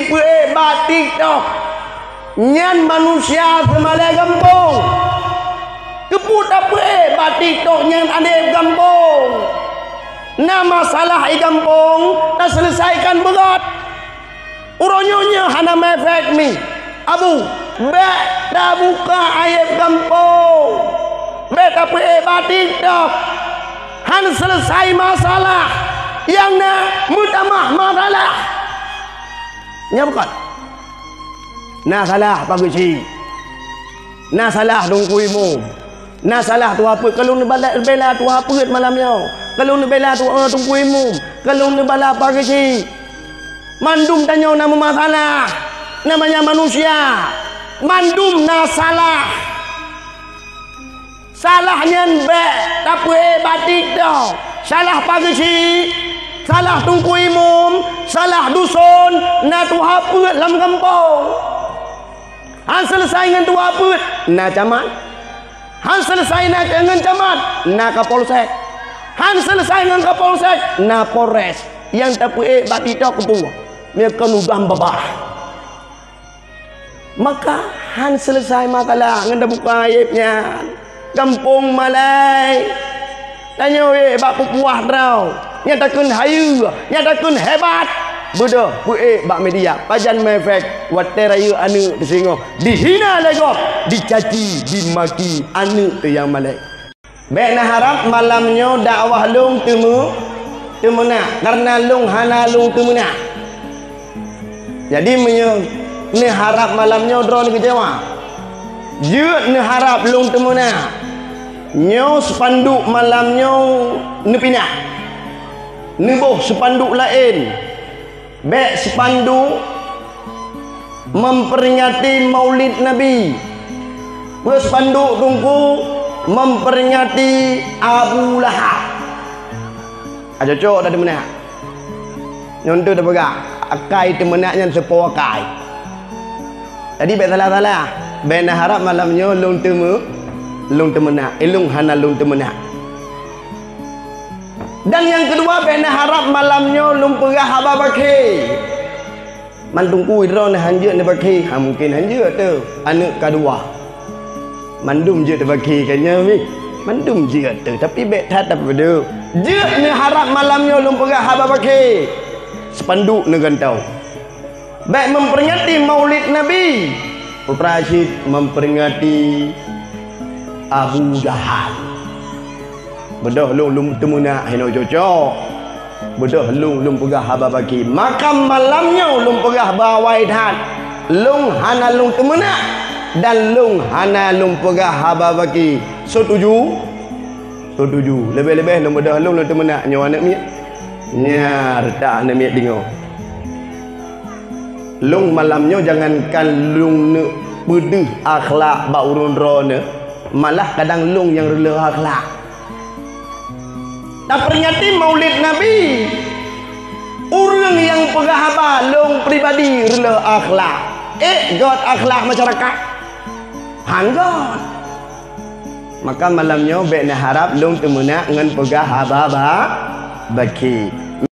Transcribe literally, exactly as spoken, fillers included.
Peuék bak TikTok nyan manusia seumalée gampông. Keupeue tapeuék bak TikTok nyan aneuk gampông? Na masalah i gampông, taseuleusaikan beurot. Uroe nyoe nyoe hana meuefek mi. Abu, bék tabuka aéb gampông. Bék tapeuék bak TikTok. Han seuleusai masalah, nyang na meutamah masalah. Nyan bukon? Na salah pageue chik. Na salah Teungku Imum. Na salah tuha peuet. Ka lôn neubela, bela tuha peuet malam nyoe. Ka lôn neubela tu, eh, Teungku Imum. Ka lôn neubela pageue chik. Mandum tanyoe na meumasalah. Namanya manusia. Mandum na salah. Salah nyan bék tapeuék bak TikTok. Salah pageue chik, salah Teungku Imum, salah duson, na tuha peuet lam gampông. Han seuleusai ngon tuha peuet, na camat. Han seuleusai na, ngon camat, na kapolsek. Han seuleusai ngon kapolsek, na polres. Nyang tapeuék bak TikTok keupeue? Meunyoe kon udam babah. Maka han seuleusai masalah ngon tabuka aéb nyan. Gampông malée. Tanyoe ék bak peupuih droe. Nyang takheun hayeue, nyang takheun hebat. Beudôh peuék bak media. Pajan meuefek watée rayeuk aneuk teusingoh. Dihina lé gob, dicaci, dimaki aneuk teuh nyang malée. Bék na harab malam nyoe dakwah lôn teumeu-, teumeunak, kareuna lôn hana lôn teumeunak. Jadi, meunyoe neuharab malam nyoe droeneuh keucewa, jeuet neuharab lôn teumeunak. Nyoe seupanduk malam nyoe neupinah, neuboh seupanduk laén. Bék seupanduk memperingati Maulid Nabi. Peue seupanduk Teungku memperingati Abu Lahab. Ah, cocok dah teumeunak. Nyoe teuh tapeugah, akai teumeunak nyan seupôt akai. Jadi bék salah-salah. Bék na harab malam nyoe lôn teumeu-, lôn teumeunak. Eh, lôn hana lôn teumeunak. Dan nyang keudua, bék na harab malam nyoe lôn peugah haba bakhe. Man Teungku droeneuh han jeuet neubakhe, ha, mungken han jeuet teuh. Aneuk ka dua. Mandum jeuet teubakhe kan nyan mi. Mandum jeuet teuh, tapi bék that tapeudeuh. Jeuet neuharab malam nyoe lôn peugah haba bakhe. Seupanduk neugantoe. Bék memperingati Maulid Nabi, putra cit memperingati Abu Jahal. Beudôh lôn lôn teumeunak hinoe cocok. Beudôh lôn lôn peugah haba bakhe. Maka malam nyoe lôn peugah bak awai that, lôn hana lôn teumeunak dan lôn hana lôn peugah haba bakhe. Setuju? Setuju. Leubeh-leubeh lôn beudôh lôn lôn teumeunak nyoe aneuk miet. Nyan reutak aneuk miet deungoe. Lôn malam nyoe jangankan lôn neuk peudeuh akhlak bak ureuëng droeneuh, malah kadang lôn nyang reuloh akhlak. Taperingati Maulid Nabi, ureuëng nyang peugah haba lôn pribadi reuloh akhlak. Ék göt akhlak masyarakat? Han göt. Maka malam nyoe bék neuharab lôn teumeunak ngon peugah haba ba-, bakhe.